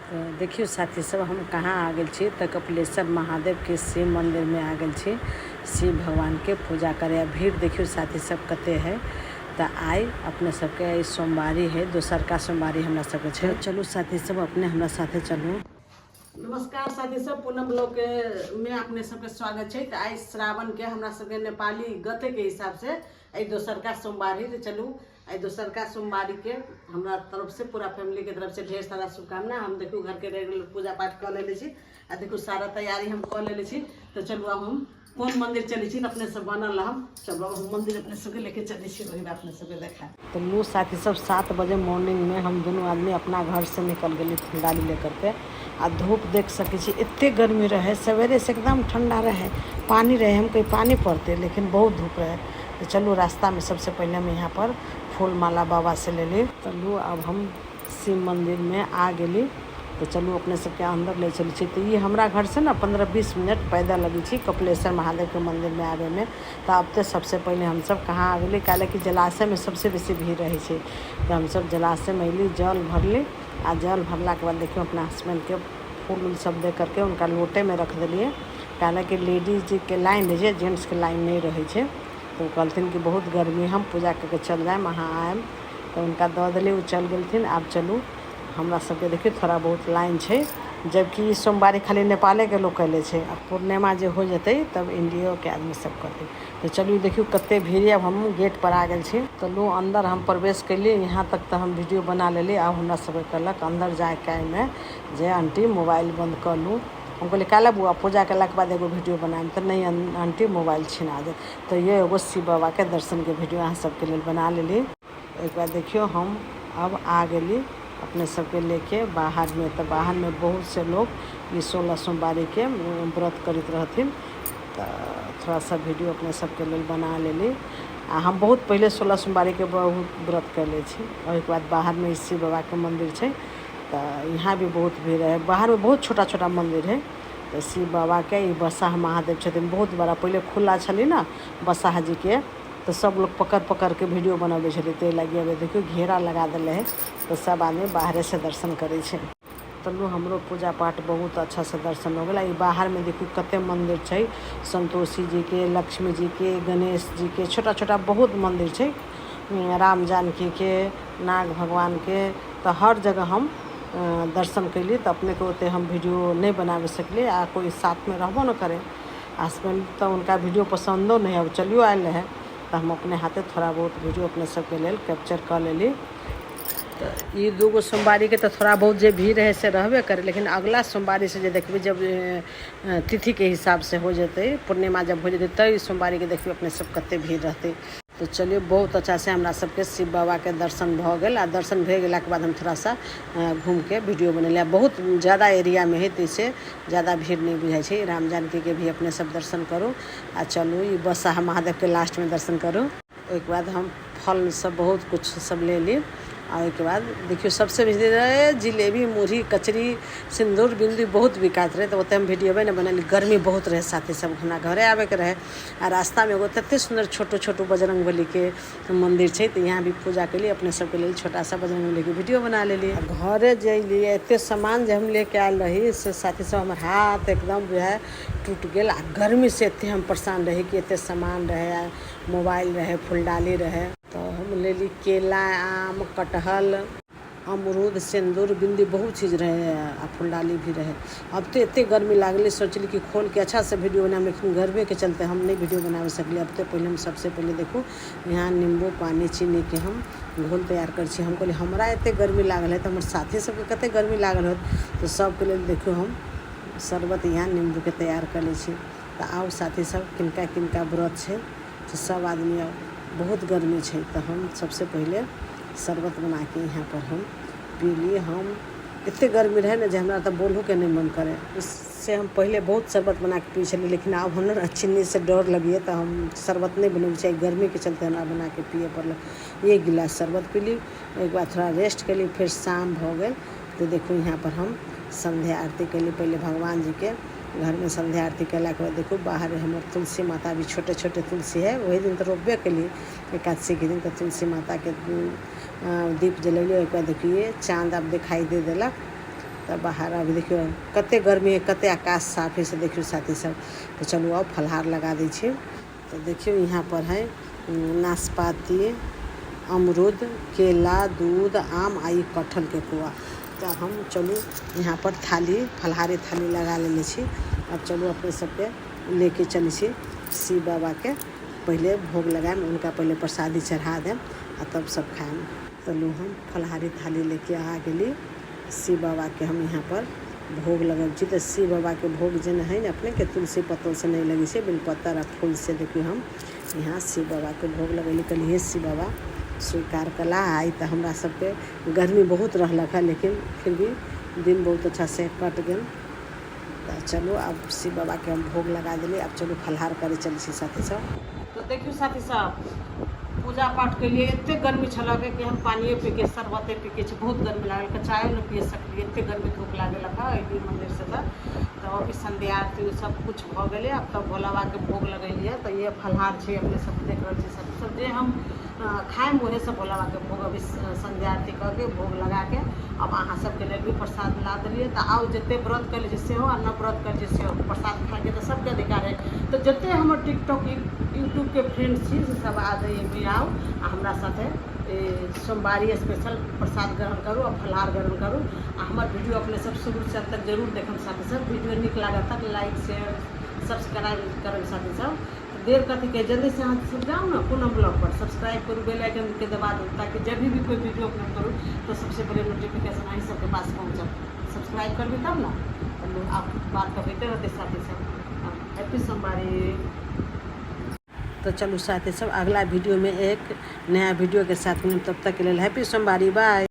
तऽ देखियौ साथी सब, हम कहाँ आ गेल छी। तऽ कपिलेश्वर महादेवके शिव मन्दिरमे आ गेल छी शिव भगवानके पूजा करे। आ भीड़ देखियौ साथी सब कते है। तऽ आइ अपने सबके ई सोमवारी है, दोसरका सोमवारी हमरा सबके छै। चलू साथी सब, अपने हमरा साथे चलू। नमस्कार साथी सब, पूनम ब्लॉग के में अपने सबके स्वागत छै। तऽ आइ श्रावण के हमरा सबके नेपाली गते के हिसाब से एहि दोसरका सोमवारी। तऽ चलू, एहि दोसरका सोमवारी के हमरा तरफ से, पूरा फैमिली के तरफ से ढेर सारा शुभकामना। हम देखू घर के रेगुलर पूजा पाठ कऽ लेने छी आ देखू सारा तैयारी हम कऽ लेने छी। तऽ चलू, आब हम कोन मंदिर चलै छी, अपने सब बनल हम। चलू, आब हम मंदिर अपने सबके लेके चलै छी, वही अपने सबके देखा। तऽ लू साथी सब, 7 बजे मॉर्निंग में हम दुनू आदमी अपना घर से निकल गेली फुलडाली लेकर के। आ धूप देख सकै छी, एते गर्मी रहे। सवेरे से एकदम ठंडा रहे, पानी रहे, हम कहीं पानी पड़ते, लेकिन बहुत धूप रहे। तो चलू, रास्ता में सबसे पहले हम यहाँ पर फूल माला बाबा से ले ली। चलू, अब हम शिव मंदिर में आ गेली। तऽ चलू, अपने सबके अन्दर ले चलै छी। तऽ ई हमरा घर से ने 15-20 मिनट पैदल लगै छी कपिलेश्वर महादेवके मन्दिरमे आबैमे। तऽ आब तऽ सबसे पहिले हमसब कहाँ आ गेली? काहे कि जलाशयमे सबसे बेसी भीड़ रहै छै। तऽ हमसब जलाशयमे अयली, जल भरली आ जल भरलाके बाद देखियौ, अपना हसबैंडके फूल उल सब दे करके हुनका लोटेमे रख देलियै। काहे कि लेडीजके लाइन रहै छै, जेंट्सके लाइन नहि रहै छै। तऽ ओ कहलथिन कि बहुत गर्मी, हम पूजा कऽ के चल जायब, अहाँ आयब। तऽ हुनका दऽ देलियै, ओ चल गेलथिन। आब चलू, हमरा सबके देखियौ थोड़ा बहुत लाइन छै, जबकि ई सोमवारी खाली नेपालेके लोक कयले छै। आ पूर्णिमा जे हो जेतै तब इंडियोके आदमी सब करतै। तऽ चलू, देखियौ कते भीड़। आब हम गेट पर आ गेल छी। चलू, अन्दर हम प्रवेश कयली। यहाँ तक तऽ हम वीडियो बना लेली। आब हमरा सबके कहलक अन्दर जाके एहिमे जे आंटी, मोबाइल बंद कऽ लू। हम कहलियै, काहे बौआ? पूजा केलाके बाद एगो वीडियो बनायब। तऽ नहि आंटी, मोबाइल छिना देत। तऽ ये एगो शिव बाबाके दर्शनके वीडियो अहाँ सबके लेल बना लेली। ओहिके बाद देखियौ, हम अब आ गेली अपने सबके लेके बाहरमे। तऽ बाहरमे बहुत से लोग ई 16 सोमवारीके व्रत करैत रहथिन। तऽ थोड़ा सा वीडियो अपने सबके लेल बना लेली। आ हम बहुत पहिले 16 सोमवारीके बहुत व्रत कयले छी। ओहिके बाद बाहरमे ई शिव बाबाके मन्दिर छै। तऽ यहाँ भी बहुत भीड़ है। बाहरमे बहुत छोटा छोटा मन्दिर है। तऽ शिव बाबाके ई बसाह महादेव छथिन, बहुत बड़ा। पहिले खुला छलै ने बसाह जीके, तऽ सब लोग पकड़ पकड़ के वीडियो बनबै छलै। ताहि लागी अभी देखियौ घेरा लगा देले है, तऽ सब आदमी बाहरे से दर्शन करै छै। चलू, हमरो पूजा पाठ बहुत अच्छासँ दर्शन हो गेल। ई बाहरमे देखियौ कते मन्दिर छै, सन्तोषी जीके, लक्ष्मी जीके, गणेश जीके, छोटा छोटा बहुत मन्दिर छै, राम जानकीके, नाग भगवानके। तऽ हर जगह हम दर्शन कयली। तऽ अपनेके ओते हम वीडियो नहि बनाबे सकली आ कोइ साथमे रहबो नहि करे। हसबैंड तऽ हुनका वीडियो पसन्दो नहि है, चलियो आयल रहै। तऽ हम अपने हाथे थोड़ा बहुत वीडियो अपने सबके लेल कैप्चर कऽ लेली। तऽ ई दूगो सोमवारीके तऽ थोड़ा बहुत जे भीड़ रहै से रहबे करै, लेकिन अगला सोमवारीसँ जे देखबै, जब तिथिके हिसाबसँ हो जेतै, पूर्णिमा जब हो जेतै, तऽ ई सोमवारीके देखबै अपने सब कते भीड़ रहतै। तऽ चलियौ, बहुत अच्छासँ हमरा सबके शिव बाबाके दर्शन भऽ गेल। आ दर्शन भए गेलाके बाद हम थोड़ा सा घूमिके वीडियो बनेलियै। बहुत ज्यादा एरियामे हइ, ताहिसँ ज्यादा भीड़ नहि बुझाइ छै। राम जानकीके भी अपने सब दर्शन करू। आ चलू, ई बसाह महादेवके लास्टमे दर्शन करू। ओहिके बाद हम फल सब बहुत कुछ सब लेली। आ ओहिके बाद देखियौ, सबसे बेसी रहै जिलेबी, मुरही, कचरी, सिन्दूर, बिन्दी बहुत बिकाइत रहै। तऽ ओते हम वीडियोवे नहि बनेली। गर्मी बहुत रहै साथी सब, हमरा घरे आबैके रहै। आ रास्तामे एगो तते सुन्दर छोटो छोटो बजरंग बलीके मन्दिर छै, तऽ यहाँ भी पूजा केली। अपने सबके लेल छोटा सा बजरंग बलीके वीडियो बना लेली। आ घरे जे अयली, एते सामान जे हम लेके आयल रही से साथी सब, हमर हाथ एकदम जो है टूटि गेल। आ गर्मीसँ एते हम परेशान रही कि एते सामान रहै आ मोबाइल रहै, फुलडाली रहै। तऽ हम लेली केला, आम, कटहल, अमरूद, सिन्दूर, बिन्दी, बहुत चीज रहै आ फुलडाली भी रहै। अब तऽ एते गर्मी लागलै, सोचली कि खोलके अच्छासँ वीडियो बनायब, लेकिन गर्मीके चलते हम नहि वीडियो बनाबे सकली। अब तऽ पहिले हम सबसे पहिले देखू, यहाँ नीम्बू पानी चीनीके हम घोल तैयार करै छी। हम कहली, हमरा एते गर्मी लागल है तऽ हमर साथी सबके कते गर्मी लागल होत। तऽ सबके लेल देखियौ, हम शरबत यहाँ नीम्बूके तैयार कऽ लै छी। तऽ आउ साथी सब, किनका किनका व्रत छै तऽ सब आदमी आउ। बहुत गर्मी छै। तऽ हम सबसे पहिले शरबत बनाके यहाँ पर हम पीली। हम एते गर्मी रहै ने जे हमरा तऽ बोलहोके नहि मन करै। से हम पहिले बहुत शरबत बनाके पी छलियै, लेकिन आब हमरा चीनीसँ डर लगैए, तऽ हम शरबत नहि बनबै छी। गर्मीके चलते हमरा बनाके पिए पड़ल। एक गिलास शरबत पीली। ओहिके बाद थोड़ा रेस्ट केली। फेर शाम भऽ गेल, तऽ देखू, यहाँ पर हम संध्या आरती केली। पहिले भगवान जीके घरमे संध्या आरती केलाके बाद देखू, बाहर हमर तुलसी माता भी छोटे छोटे तुलसी है, ओहि दिन तऽ रोपबे केलियै एकादशीके दिन। तऽ तुलसी माताके दीप जलेलियै। ओहिके बाद देखिए, चाँद आब देखाइ दे देलक। तऽ बाहर अभी देखियौ कते गर्मी है, कते आकाश साफ है से देखियौ साथी सब। तऽ चलू आब फलहार लगा दै छी। तऽ देखियौ यहाँ पर है नाशपाती, अमरूद, केला, दूध, आम आ ई कटहलके कोआ। तऽ हम चलू यहाँ पर थाली, फलहारी थाली लगा लेने छी। अब चलू अपने सबके लेके चलै छी शिव बाबाके पहिले भोग लगायब, हुनका पहिले प्रसादी चढ़ा देब आ तब सब खायब। चलू हम फलहारी थाली लेके आ गेली। शिव बाबाके हम यहाँ पर भोग लगबै छी। तऽ शिव बाबाके भोग जे हइ ने अपनेके तुलसी पत्तलसँ नहि लगै छै, बेलपत्तर आ फूलसँ। देखियौ हम यहाँ शिव बाबाके भोग लगेली। कहली हे शिव बाबा, स्वीकार कला। आइ तऽ हमरा सबके गर्मी बहुत रहलक हँ, लेकिन फिर भी दिन बहुत अच्छासँ कटि गेल। तऽ चलू आब शिव बाबाके हम भोग लगा देली। आब चलू फलाहार करै चलै छी साथी सब। तऽ देखियौ साथी सब, पूजा पाठ केलियै। एतेक गर्मी छलक कि हम पानिए पीके, शरबते पीके छी। बहुत गर्मी लागल, चायो नहि पी सकलियै, एतेक गर्मी धूप लागलक हँ। अयली मन्दिरसँ तऽ अभी संध्या आरती सब किछु भऽ गेलै। आब तऽ भोला बाबाके भोग लगेलियै। तऽ इएह फलाहार छै, अपने सब देख रहल छी साथी सब। जे हम खायब उएह सब भोला बाबाके भोग अभी संध्या आरती कऽ के भोग लगाके अब अहाँ सबके लेल भी प्रसाद ला देलियै। तऽ आउ, जते व्रत करै छै सेहो आ न व्रत करै छै सेहो, प्रसाद खाइके तऽ सबके अधिकार है। तऽ जते हमर टिकटॉक, यूट्यूबके फ्रेंड छी, से सब आ भी आउ आ हमरा साथे सोमवारी स्पेशल प्रसाद ग्रहण करू आ फलाहार ग्रहण करू। आ हमर वीडियो अपने सब शुरू से अंत तक जरूर देखम साथी सब। वीडियो नीक लागत तक लाइक, शेयर, सब्सक्राइब करब साथी सब। देर कथी के? जल्दी से अहाँ सब जाउ ने पूनम ब्लॉग पर, सब्सक्राइब करू, बेल आइकन के दबा दू, ताकि जब भी कोई वीडियो अपलोड करू तो सबसे पहले नोटिफिकेशन अहीं सबके पास पहुँचत। सब्सक्राइब करबी तब ने। तो आप बात तऽ होइते रहतै साथी सब। हैप्पी सोमवारी। तो चलू साथी सब, अगला वीडियो में एक नया वीडियो के साथ मिलूँ। तब तक के लिए हैप्पी सोमवारी, बाय।